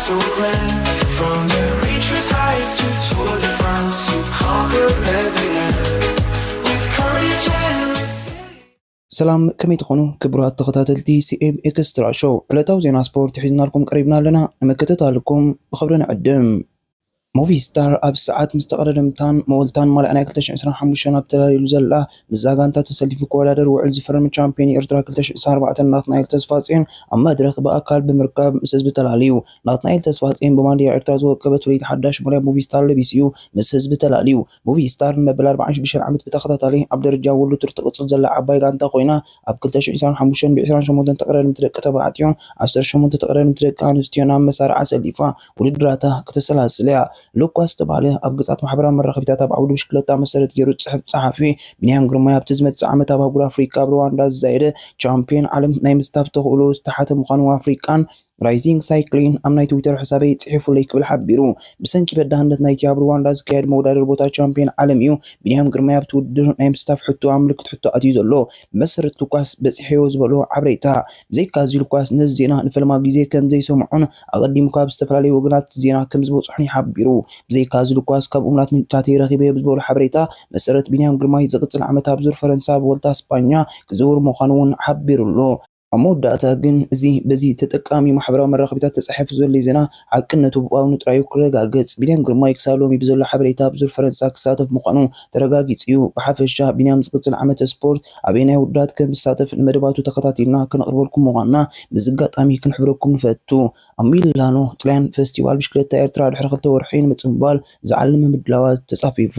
From the reaches heights to Tour de France, you conquer every land with courage and resilience. ሰላም፣ ከመይ ትኾኑ ክቡራት ተኸታተልቲ ሲ ኤም ኤክስትራ ሾው? ዕለታዊ ዜና ስፖርት ሒዝናልኩም ቀሪብና ኣለና። ንምክትታልኩም ብኽብሪ ንዕድም። ሞቪስታር ኣብ ሰዓት ምስ ተቐዳደምታን መወልታን ማልያ ናይ ክልተ ሽሕን ዕስራን ሓሙሽተን ኣብ ተላልዩሉ ዘላ፣ ምስዛ ጋንታ ተሰሊፉ ክወዳደር ውዕል ዝፈረመ ቻምፒዮን ኤርትራ ክልተ ሽሕን ዕስራን ኣርባዕተን ናትናኤል ተስፋጽዮን ኣብ መድረኽ ብኣካል ብምርካብ ምስ ህዝቢ ተላልዩ። ናትናኤል ተስፋጽዮን ብማልያ ኤርትራ ዝወቀበት ፍልይቲ ሓዳሽ ማልያ ሞቪስታር ለቢሱ እዩ ምስ ህዝቢ ተላልዩ። ሞቪስታር ንመበል ኣርባዓን ሽዱሽተን ዓመት ብተኸታታሊ ኣብ ደረጃ ወሎ ቱር ትቕጽል ዘላ ዓባይ ጋንታ ኮይና፣ ኣብ ክልተ ሽሕን ዕስራን ሓሙሽተን ብዕስራን ሸሞንተን ተቐዳደምቲ ደቂ ተባዕትዮን ዓሰርተ ሸሞንተ ተቐዳደምቲ ደቂ ኣንስትዮን ኣብ መሳርዓ ኣሰሊፋ ውድድራታ ከተሰላስል እያ። ሉኳስ ዝተባህለ ኣብ ገጻት ማሕበራዊ መራኸቢታት ኣብ ዓውዲ ብሽክለታ መሰረት ገይሩ ዝጽሕፍ ጸሓፊ፣ ቢንያም ግርማይ ኣብቲ ዝመጽእ ዓመት ኣብ ኣህጉር ኣፍሪቃ ኣብ ሩዋንዳ ዝዛየደ ቻምፒዮን ዓለም ናይ ምስታፍ ተኽእሎ ዝተሓተ ምዃኑ ኣፍሪቃን ራይዚንግ ሳይክሊን ኣብ ናይ ትዊተር ሕሳበይ ጽሒፉለይ ክብል ሓቢሩ። ብሰንኪ በዳህነት ናይቲ ኣብ ሩዋንዳ ዝካየድ መወዳደሪ ቦታ ቻምፒዮን ዓለም እዩ ቢንያም ግርማይ ኣብቲ ውድድር ናይ ምስታፍ ሕቶ ኣብ ምልክት ሕቶ ኣትዩ ዘሎ። ብመሰረት ሉኳስ በጺሐዮ ዝበሎ ሓበሬታ። ብዘይካዚ ሉኳስ ነዚ ዜና ንፈለማ ግዜ ከም ዘይሰምዖን ኣቐዲሙ ካብ ዝተፈላለዩ ወገናት ዜና ከም ዝበጽሖን እዩ ሓቢሩ። ብዘይካዚ ሉኳስ ካብ እሙናት ምንጭታተይ ረኺበዮ ብዝበሎ ሓበሬታ መሰረት ቢንያም ግርማይ ዝቕጽል ዓመት ኣብ ዙር ፈረንሳ ብወልታ ስጳኛ ክዝውር ምዃኑ እውን ሓቢሩ ኣሎ። ኣብ መወዳእታ ግን እዚ በዚ ተጠቃሚ ማሕበራዊ መራኸቢታት ተጻሒፉ ዘሎ ዜና ሓቅነቱ ብእዋኑ ጥራዩ ክረጋገጽ። ቢንያም ግርማይ ክሳብ ሎሚ ብዘሎ ሓበሬታ ኣብ ዙር ፈረንሳ ክሳተፍ ምዃኑ ተረጋጊጹ እዩ። ብሓፈሻ ቢንያም ዝቕጽል ዓመተ ስፖርት ኣበየናይ ውድድራት ከም ዝሳተፍ ንመደባቱ ተኸታቲልና ከነቕርበልኩም ምዃንና በዚ ኣጋጣሚ ክንሕብረኩም ንፈቱ። ኣብ ሚላኖ ጥልያን ፈስቲቫል ብሽክለታ ኤርትራ ድሕሪ ክልተ ወርሒ ንምጽንባል ዝዓለመ ምድላዋት ተጻፊፉ።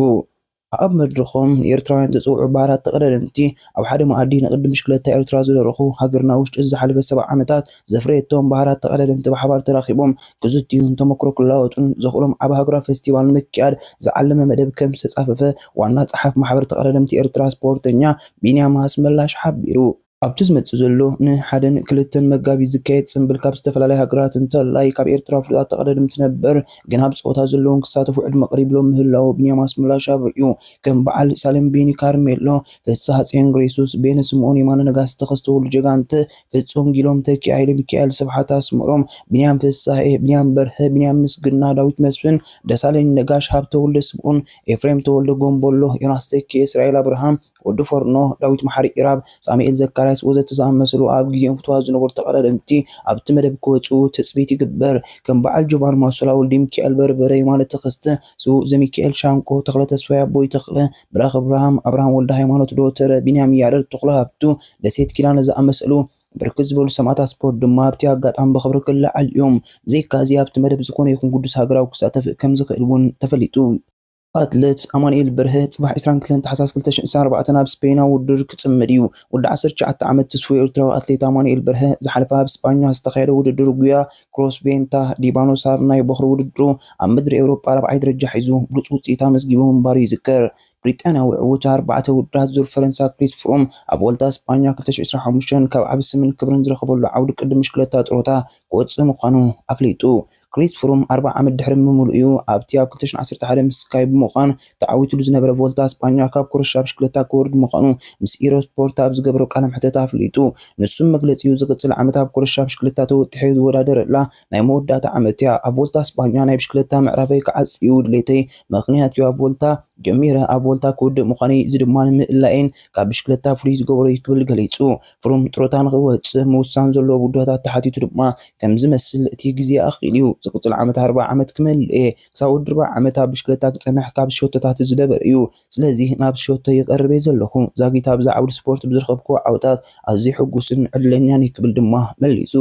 ኣብ መድረኾም ንኤርትራውያን ዘጽውዑ ባህራት ተቐዳደምቲ ኣብ ሓደ መኣዲ ንቕድም ብሽክለታ ኤርትራ ዝደረኹ ሃገርና ውሽጢ ዝሓለፈ ሰብዓ ዓመታት ዘፍረየቶም ባህራት ተቐዳደምቲ ብሓባር ተራኺቦም ክዝትዩን ተመክሮ ክለዋወጡን ዘኽእሎም ዓቢ ሃገራዊ ፈስቲቫል ንምክያድ ዝዓለመ መደብ ከም ዝተጻፈፈ ዋና ጸሓፊ ማሕበር ተቐዳደምቲ ኤርትራ ስፖርተኛ ቢንያም ኣስመላሽ ሓቢሩ። ኣብቲ ዝመጽእ ዘሎ ንሓደን ክልተን መጋቢት ዝካየድ ጽምብል ካብ ዝተፈላለያ ሃገራት እንተላይ ካብ ኤርትራ ፍሉጣት ተቐዳደምቲ ነበር ግን ኣብ ጸወታ ዘለዎም ክሳተፉ ዕድመ ቀሪብሎም ምህላዉ ቢንያም ኣስመላሽ ኣብሪኡ። ከም በዓል ሳሌም ቤኒ፣ ካርሜሎ ፍስሃጽዮን ግሬሱስ፣ ቤነ ስምኦን፣ የማነ ነጋሲ፣ ተኸስተ ወልዱ ጀጋንተ፣ ፍጹም ጊሎም፣ ተኪ ሃይለ ሚካኤል፣ ስብሓት ኣስመሮም፣ ቢንያም ፍሳሄ፣ ቢንያም በርሀ፣ ቢንያም ምስግና፣ ዳዊት መስፍን፣ ደሳለኝ ነጋሽ፣ ሃብተ ወልደ ስምኦን፣ ኤፍሬም ተወልደ፣ ጎምቦሎ፣ ዮናስ ተኪ፣ እስራኤል ኣብርሃም፣ ወዲ ፎርኖ፣ ዳዊት መሓሪ፣ ኢራብ፣ ሳሙኤል ዘካርያስ ወዘተ ዝኣመሰሉ ኣብ ግዜኦም ፍቱዋት ዝነበሩ ተቐዳደምቲ ኣብቲ መደብ ክወጽኡ ትጽቢት ይግበር። ከም በዓል ጆቫን ማሶላ፣ ወልዲ ሚካኤል በርበረ፣ የማነ ተኸስተ፣ ስዉእ ዘሚካኤል ሻንቆ፣ ተኽለ ተስፋይ፣ ኣቦይ ተኽለ፣ ብራኽ ኣብርሃም፣ ኣብርሃም ወልደ ሃይማኖት፣ ዶተረ ቢንያም ያረድ፣ ተኽለ ሃብቱ፣ ደሴት ኪዳነ ዝኣመሰሉ ብርክት ዝበሉ ሰማእታት ስፖርት ድማ ኣብቲ ኣጋጣሚ ብኽብሪ ክለዓሉ እዮም። ብዘይካዚ ኣብቲ መደብ ዝኾነ ይኹን ግዱስ ሃገራዊ ክሳተፍ ከም ዝኽእል እውን ተፈሊጡ። ኣትለት ኣማኑኤል በርሀ ጽባሕ ዕስራን ክልተን ታሕሳስ ክልተ ሽሕን ዕስራን ኣርባዕተን ኣብ ስፔናዊ ውድድር ክጽመድ እዩ። ወዲ ዓሰርተ ትሽዓተ ዓመት ትስፉው ኤርትራዊ ኣትሌት ኣማኑኤል በርሀ ዝሓለፈ ኣብ ስጳኛ ዝተኻየደ ውድድር ጉያ ክሮስ ቬንታ ዲ ባኖስ ኣብ ናይ ቦኽሪ ውድድሩ ኣብ ምድሪ ኤውሮጳ ራብዓይ ደረጃ ሒዙ ብሉጽ ውጽኢት ኣመዝጊቡ ምንባሩ ይዝከር። ብሪጣንያዊ ዕዉት ኣርባዕተ ውድድራት ዙር ፈረንሳ ክሪስ ፍሩም ኣብ ቮልታ ስጳኛ ክልተ ሽሕን ዕስራን ሓሙሽተን ካብ ዓቢ ስምን ክብርን ዝረኸበሉ ዓውዲ ቅድም ብሽክለታ ጥሮታ ክወጽእ ምዃኑ ኣፍሊጡ። ክሪስ ፍሩም ኣርብዓ ዓመት ድሕሪ ምምልኡ እዩ ኣብቲ ኣብ ክልተ ሽሕን ዓሰርተ ሓደ ምስ ስካይ ብምዃን ተዓዊትሉ ዝነበረ ቮልታ ስጳኛ ካብ ኮረሻ ብሽክለታ ክወርድ ምዃኑ ምስ ኢሮ ስፖርት ኣብ ዝገበሮ ቃለ መሕተት ኣፍሊጡ። ንሱ መግለጺኡ ዝቕጽል ዓመት ኣብ ኮረሻ ብሽክለታ ተወጢሐ ዝወዳደረላ ናይ መወዳእታ ዓመት እያ። ኣብ ቮልታ ስጳኛ ናይ ብሽክለታ ምዕራፈይ ክዓጽ እዩ ድሌተይ፣ ምኽንያት እዩ ኣብ ቮልታ ጀሚረ ኣብ ቮልታ ክውድእ ምዃነይ፣ እዚ ድማ ንምእላይን ካብ ብሽክለታ ፍሉይ ዝገበሮ እዩ ክብል ገሊጹ። ፍሩም ጥሮታ ንኽወጽእ ምውሳን ዘለዎ ውዳታት ተሓቲቱ ድማ ከም ዝመስል እቲ ግዜ ኣኽኢሉ እዩ። ዝቕጽል ዓመት ኣርብዓ ዓመት ክመልእ እየ። ክሳብ ወዲ ኣርብዓ ዓመት ኣብ ብሽክለታ ክጸንሕ ካብ ሸቶታት ዝደበር እዩ። ስለዚ ናብ ሸቶ ይቐርብ እየ ዘለኹ። ዛጊት ኣብዛ ዓውዲ ስፖርት ብዝረኸብክዎ ዓወታት ኣዝየ ሕጉስን ዕድለኛን እየ ክብል ድማ መሊሱ።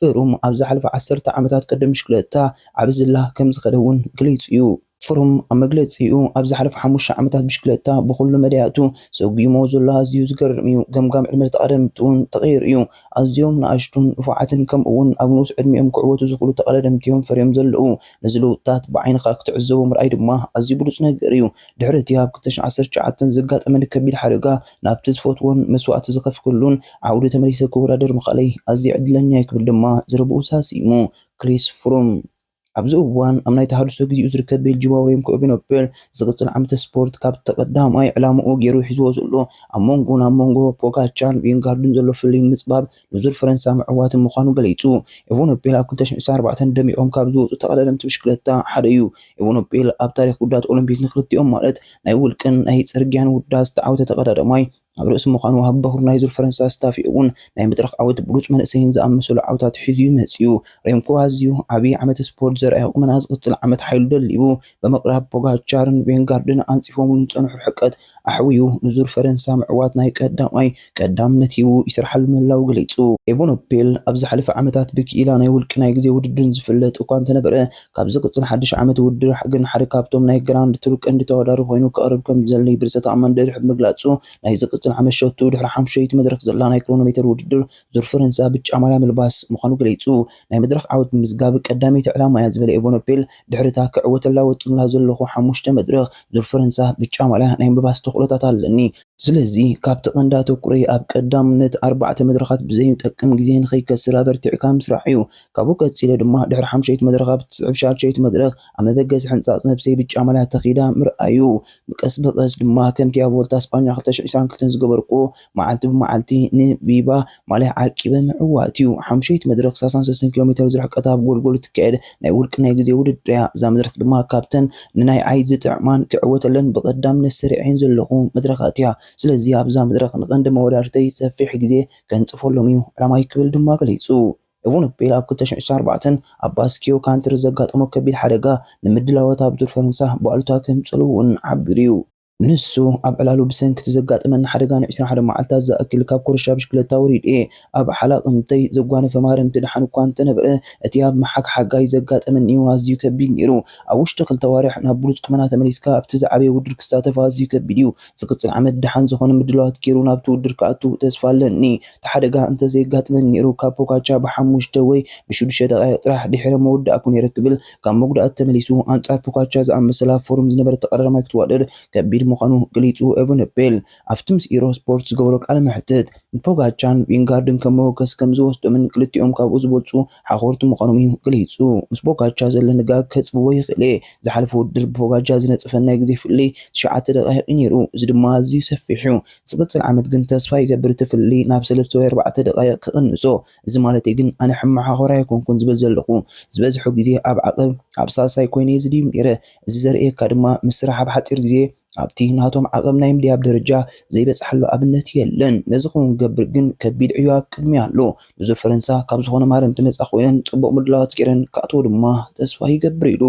ፍሩም ኣብ ዝሓለፈ ዓሰርተ ዓመታት ቅድም ብሽክለታ ዓቢ ዝላ ከም ዝኸደ እውን ገሊጹ እዩ። ፍሩም ኣብ መግለጺኡ ኣብ ዝሓለፈ ሓሙሽተ ዓመታት ብሽክለታ ብኹሉ መዳያቱ ሰጒሞ ዘሎ ኣዝዩ ዝገርም እዩ። ገምጋም ዕድመ ተቐዳደምቲ እውን ተቐይሩ እዩ። ኣዝዮም ንኣሽቱን ንፉዓትን ከምኡ እውን ኣብ ንኡስ ዕድሚኦም ክዕወቱ ዝኽእሉ ተቐዳደምቲ እዮም ፈርዮም ዘለዉ። ነዚ ለውጥታት ብዓይንኻ ክትዕዘቦ ምርኣይ ድማ ኣዝዩ ብሉጽ ነገር እዩ። ድሕሪ እቲ ኣብ ክልተ ሽሕን ዓሰርተ ትሽዓተን ዘጋጠመኒ ከቢድ ሓደጋ ናብቲ ዝፈትዎን መስዋእቲ ዝኸፍክሉን ዓውዲ ተመሊሰ ክወዳደር ምኽኣለይ ኣዝየ ዕድለኛ እየ ክብል ድማ ዘረብኡ ሳሲሙ። ክሪስ ፍሩም። ኣብዚ እዋን ኣብ ናይ ተሃድሶ ግዜኡ ዝርከብ ቤልጂማዊ ሬምኮ ኤቨኖፔል ዝቕጽል ዓመተ ስፖርት ካብ ተቐዳማይ ዕላምኡ ገይሩ ሒዝዎ ዘሎ ኣብ መንጎ ናብ መንጎ ፖጋቻን ቬንጋርድን ዘሎ ፍልልይ ንምጽባብ ንዙር ፈረንሳ ምዕዋትን ምዃኑ ገሊጹ። ኤቨኖፔል ኣብ ክልተ ሽሕን ዕስራን ኣርባዕተን ደሚቖም ካብ ዝወጹ ተቐዳደምቲ ብሽክለታ ሓደ እዩ። ኤቨኖፔል ኣብ ታሪኽ ውዳት ኦሎምፒክ ንክልቲኦም ማለት ናይ ውልቅን ናይ ጽርግያን ውዳት ዝተዓወተ ተቐዳዳማይ ኣብ ርእሲ ምዃኑ ኣብ በኹር ናይ ዙር ፈረንሳ ስታፊ እውን ናይ መድረኽ ዓወት ብሉጽ መንእሰይን ዝኣመሰሉ ዓወታት ሒዙ እዩ መጺኡ። ሬምኮ ኣዝዩ ዓብዪ ዓመተ ስፖርት ዘርኣየ ቁመና ዝቕጽል ዓመት ሓይሉ ደሊቡ ብምቕራብ ፖጋቻርን ቬንጋርድን ኣንጺፎምሉ ዝጸንሑ ርሕቀት ኣሕውዩ ንዙር ፈረንሳ ምዕዋት ናይ ቀዳማይ ቀዳምነት ሂቡ ይሰርሓሉ ምህላዉ ገሊጹ። ኤቨኖፔል ኣብ ዝሓለፈ ዓመታት ብክኢላ ናይ ውልቂ ናይ ግዜ ውድድርን ዝፍለጥ እኳ እንተነበረ ካብ ዝቕጽል ሓድሽ ዓመት ውድድር ግን ሓደ ካብቶም ናይ ግራንድ ቱር ቀንዲ ተወዳዳሪ ኮይኑ ክቐርብ ከም ዝደሊ ብርእሰ ተኣማንነት ድሕሪ ምግላጹ ናይ ዝቕጽል ዓመት ሸቱ ድሕሪ ሓሙሽተ መድረኽ ዘላ ናይ ክሮኖሜተር ውድድር ዙር ፈረንሳ ብጫ ማልያ ምልባስ ምዃኑ ገሊጹ። ናይ መድረኽ ዓወት ምምዝጋብ ቀዳመይቲ ዕላማ እያ ዝበለ ኤቨኖፔል ድሕሪ እታ ክዕወተላ ወጢንላ ዘለኹ ሓሙሽተ መድረኽ ዙር ፈረንሳ ብጫ ማልያ ናይ ምልባስ ተኽእሎታት ኣለኒ። ስለዚ ካብቲ ቀንዲ ኣተኩሮይ ኣብ ቀዳምነት ኣርባዕተ መድረኻት ብዘይጠቅም ግዜ ንኸይከስር ኣበርቲዕካ ምስራሕ እዩ። ካብኡ ቀጺለ ድማ ድሕሪ ሓሙሽተ መድረኽ ኣብ ትስዕብ ሻድሸይቲ መድረኽ ኣብ መበገሲ ሕንጻጽ ነብሰይ ብጫ ማልያ ተኺዳ ምርኣዩ። ቀስ ብቐስ ድማ ከምቲ ኣብ ቮልታ ስጳኛ ክልተ ሽሕን ዕስራን ክልተን ዝገበርኩዎ መዓልቲ ብመዓልቲ ንቪቫ ማልያ ዓቂበ ምዕዋት እዩ። ሓሙሽተ መድረኽ ሰላሳን ሰለስተን ኪሎ ሜትር ዝርሕቀት ኣብ ጎልጎል ትካየድ ናይ ውልቂ ናይ ግዜ ውድድር እያ። እዛ መድረኽ ድማ ካብተን ንናይ ዓይኒ ዝጥዕማን ክዕወተለን ብቐዳምነት ሰሪዐን ዘለኹ መድረኻት እያ። ስለዚ ኣብዛ መድረኽ ንቐንዲ መወዳድርተይ ሰፊሕ ግዜ ከንጽፈሎም እዩ ዕላማይ ክብል ድማ ገሊጹ። ኤቨኖፔል ኣብ ክልተ ሽሕን ዕስራን ኣርባዕተን ኣብ ባስኪዮ ካንትሪ ዘጋጠሞ ከቢድ ሓደጋ ንምድላዋት ኣብ ዙር ፈረንሳ ብኣሉታ ከምጸሉ እውን ሓቢሩ እዩ። ንሱ ኣብ ዕላሉ ብሰንኪ እቲ ዘጋጠመኒ ሓደጋ ንዕስራን ሓደን መዓልታት ዝኣክል ካብ ኮረሻ ብሽክለታ ወሪደ እየ። ኣብ ሓላቕምተይ ዘጓነፈ ማረምቲ ደሓን እኳ እንተነበረ እቲ ኣብ መሓግሓጋይ ዘጋጠመኒ እዩ ኣዝዩ ከቢድ ነይሩ። ኣብ ውሽጢ ክልተ ኣዋርሕ ናብ ብሉጽ ቁመና ተመሊስካ ኣብቲ ዝዓበየ ውድድር ክሳተፍ ኣዝዩ ከቢድ እዩ። ዝቕጽል ዓመት ደሓን ዝኾነ ምድላዋት ገይሩ ናብቲ ውድድር ክኣቱ ተስፋ ኣለኒ። እቲ ሓደጋ እንተዘየጋጥመኒ ነይሩ ካብ ፖጋቻ ብሓሙሽተ ወይ ብሽዱሽተ ደቓይቕ ጥራሕ ድሒረ መወዳእኩ ነይረ ክብል ካብ መጉዳእቲ ተመሊሱ ኣንጻር ፖጋቻ ዝኣመሰላ ፎርም ዝነበረ ተቐዳዳማይ ክትዋደድ ከቢድ ምዃኑ ገሊጹ። ኤቨኖፔል ኣብቲ ምስ ኢሮ ስፖርት ዝገበሮ ቃለ መሕትት ንፖጋቻን ቪንጋርድን ከም መወከሲ ከም ዝወስዶምን ክልቲኦም ካብኡ ዝበልጹ ሓኾርቲ ምዃኖም እዩ ገሊጹ። ምስ ፖጋቻ ዘለኒ ጋግ ከጽብቦ ይኽእል እየ። ዝሓለፈ ውድድር ብፖጋቻ ዝነጸፈኒ ናይ ግዜ ፍልልይ ትሽዓተ ደቓይቕ እዩ ነይሩ። እዚ ድማ ኣዝዩ ሰፊሕ እዩ። ዝቕጽል ዓመት ግን ተስፋ ይገብር እቲ ፍልልይ ናብ ሰለስተ ወይ ኣርባዕተ ደቓይቕ ክቕንሶ። እዚ ማለተይ ግን ኣነ ሕማቕ ሓኾራይ ኣይኮንኩን ዝብል ዘለኹ። ዝበዝሑ ግዜ ኣብ ዓቐብ ኣብ ሳልሳይ ኮይነ እየ ዝድይብ ነይረ። እዚ ዘርእየካ ድማ ምስ ስራሕ ኣብ ሓጺር ግዜ ኣብቲ ናቶም ዓቐብ ናይ ምድያብ ደረጃ ዘይበጽሓሉ ኣብነት የለን። ነዚ ክውን ክገብር ግን ከቢድ ዕዮ ኣብ ቅድሚያ ኣሎ። ንዙር ፈረንሳ ካብ ዝኾነ ማረምቲ ነጻ ኮይነን ጽቡቕ ምድላዋት ገይረን ክኣትዎ ድማ ተስፋ ይገብር ኢሉ።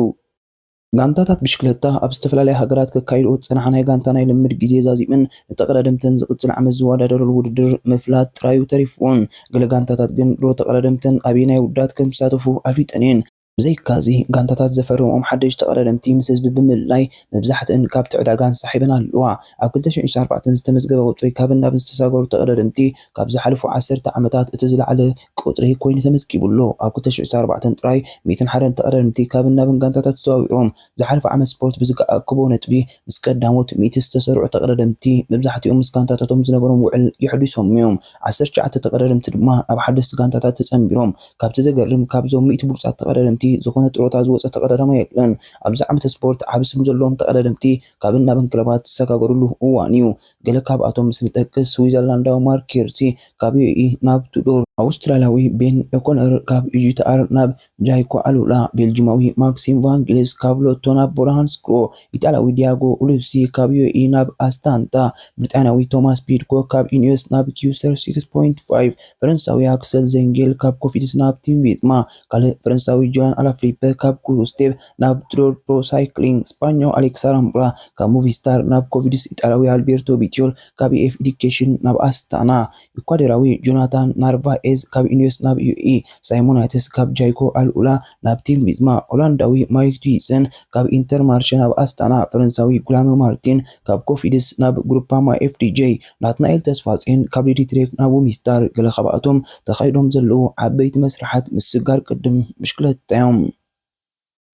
ጋንታታት ብሽክለታ ኣብ ዝተፈላለያ ሃገራት ከካይድኦ ዝጸንሓ ናይ ጋንታ ናይ ልምድ ግዜ ዛዚመን፣ ንተቐዳደምተን ዝቕጽል ዓመት ዝወዳደረሉ ውድድር ምፍላጥ ጥራዩ ተሪፍወን። ገለ ጋንታታት ግን ድሮ ተቐዳደምተን ኣበየናይ ውድድራት ከም ዝሳተፉ ኣፍሊጠን እየን። ብዘይካዚ፣ ጋንታታት ዘፈርምኦም ሓደሽቲ ተቐዳደምቲ ምስ ህዝቢ ብምልላይ፣ መብዛሕትአን ካብቲ ዕዳጋ ኣንሳሒበን ኣለዋ። ኣብ ክልተ ሽሕን ዕስራን ኣርባዕተን ዝተመዝገበ ቁጽሪ ካብን ናብን ዝተሳገሩ ተቐዳደምቲ ካብ ዝሓለፉ ዓሰርተ ዓመታት እቲ ዝለዓለ ቁጽሪ ኮይኑ ተመዝጊቡ ኣሎ። ኣብ ክልተ ሽሕን ዕስራን ኣርባዕተን ጥራይ ሚእትን ሓደን ተቐዳደምቲ ካብን ናብን ጋንታታት ተዘዋዊሮም። ዝሓለፈ ዓመት ስፖርት ብዝከኣከቦ ነጥቢ ምስ ቀዳሞት ሚእቲ ዝተሰርዑ ተቐዳደምቲ መብዛሕትኦም ምስ ጋንታታቶም ዝነበሮም ውዕል የሕዲሶም እዮም። ዓሰርተ ትሽዓተ ተቐዳደምቲ ድማ ናብ ሓደስቲ ጋንታታት ተጸንቢሮም። ካብቲ ዘገርም ካብዞም ሚእቲ ብሉጻት ተቐዳደምቲ ዝኾነ ጥሮታ ዝወጸ ተቐዳዳማይ የለን። ኣብዚ ዓመተ ስፖርት ዓቢ ስም ዘለዎም ተቐዳደምቲ ካብን ናብን ክለባት ዝሰጋገሩሉ እዋን እዩ። ገለ ካብኣቶም ምስ ንጠቅስ ስዊዘርላንዳዊ ማርክ ኬርሲ ካብ ዩ ኤ ኢ ናብ ቱዶር፣ ኣውስትራልያዊ ቤን ኦኮነር ካብ ዩ ቲ ኣር ናብ ጃይኮ ኣሉላ፣ ቤልጂማዊ ማክሲም ቫንጊልስ ካብ ሎቶ ናብ ቦርሃንስክሮ፣ ኢጣልያዊ ዲያጎ ኡሉሲ ካብ ዩ ኤ ኢ ናብ ኣስታንታ፣ ብሪጣንያዊ ቶማስ ፒድኮክ ካብ ኢኒዮስ ናብ ኪውሰር ሲክስ ፖይንት ፋይቭ፣ ፈረንሳዊ ኣክሰል ዜንጌል ካብ ኮፊድስ ናብ ቲም ቪትማ፣ ካልእ ፈረንሳዊ ጆያን ኣላፍሊፐ ካብ ኩስቴቭ ናብ ትሮል ፕሮ ሳይክሊንግ፣ ስጳኛዊ ኣሌክስ ኣራምቡራ ካብ ሞቪስታር ናብ ኮፊድስ፣ ኢጣልያዊ ኣልቤርቶ ቢቲዮል ካብ ኤፍ ኤዱኬሽን ናብ ኣስታና፣ ኢኳዶራዊ ጆናታን ናርቫኤዝ ካብ ኢኒዮስ ናብ ዩ ኤ ኢ፣ ሳይሞን ያትስ ካብ ጃይኮ ኣልኡላ ናብ ቲም ቪትማ፣ ሆላንዳዊ ማይክ ዲሰን ካብ ኢንተርማርሸ ናብ ኣስታና፣ ፈረንሳዊ ጉላኖ ማርቲን ካብ ኮፊድስ ናብ ግሩፓማ ኤፍ ዲ ጄ፣ ናትናኤል ተስፋጼን ካብ ሊዲትሬክ ናብ ሞቪስታር፣ ገለ ካብኣቶም ተኻይዶም ዘለዉ ዓበይቲ መስርሓት ምስጋር ቅድም ብሽክለታ እዮም።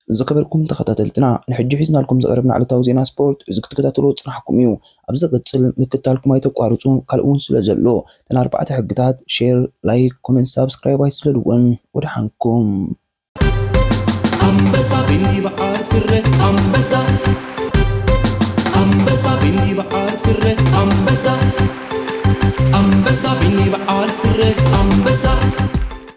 ዝኸበርኩም ተኸታተልትና፣ ንሕጂ ሒዝናልኩም ዝቐረብና ዕለታዊ ዜና ስፖርት እዚ ክትከታተልዎ ዝጸናሕኩም እዩ። ኣብ ዝቕጽል ምክታልኩም ኣይተቋርጹ፣ ካልእ እውን ስለ ዘሎ፣ እተን ኣርባዕተ ሕግታት፣ ሼር፣ ላይክ፣ ኮመንት፣ ሳብስክራይብ ኣይትስለልወን። ወደሓንኩም። ኣንበሳ ቢኒ በዓል ስረ ኣንበሳ ኣንበሳ ቢኒ በዓል ስረ ኣንበሳ ኣንበሳ ቢኒ በዓል ስረ ኣንበሳ